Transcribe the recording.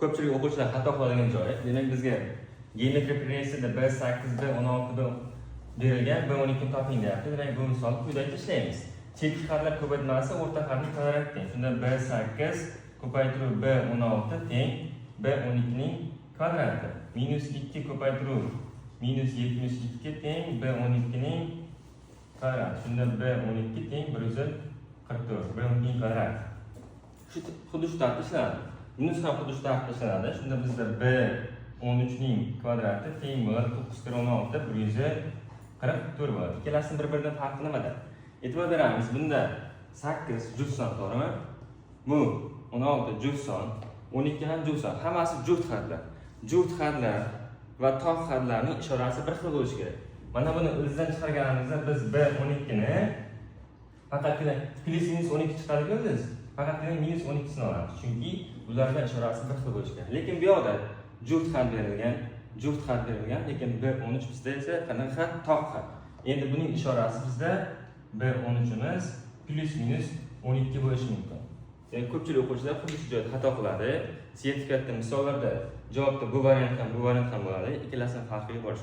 Ko'pchilik o'quvchilar xato qiladigan joyi. Demak, bizga geometrik progressiyada B8, B16, B berilgan, B12 ni toping deyapti. Demak, bu misolni quyidagi ishlaymiz. Chetki xatlar ko'paytmasi o'rta xatning kvadrati teng. Shunda B8 ko'paytiruv B16 teng B12 ning kvadrati. Minus 2 ko'paytiruv minus 72 teng B12 ning kvadrati. Shunda B12 teng 144. B12 ning kvadrati. Shu xuddi shu tartibda ishlanadi. Bunisi ham xuddi shu tartibda ishlanadi. Shunda bizda B13 ning kvadrati teng bo'ladi 9 kira 16, 144 bo'ladi. Ikkalasini bir-biridan farqi nimada? E'tibor beramiz, bunda 8 juft son, to'g'rimi? Bu 16 juft son, 12 ham juft son. Hammasi juft xatlar. Juft xatlar va toq xatlarning ishorasi bir xil bo'lishi kerak. Mana buni o'zidan chiqarganimizda biz B12 ni faqatgina plyus minus 12 chiqadi-ku biz. Faqatgina minus 12sini olamiz. Chunki ularning ishorasi bir xil bo'lishi kerak. Lekin bu yoqda juft xat berilgan, juft xat berilgan, lekin B13 bizda esa qanaqa xat? Toq xat. Endi buning ishorasi bizda B13imiz plyus minus 12 bo'lishi mumkin. Ya'ni ko'pchilik o'quvchilar xuddi shu joyda xato qiladi. Sertifikatda misollarda javobda bu variant ham, bu variant ham bo'ladi. Ikkalasini farqiga borish.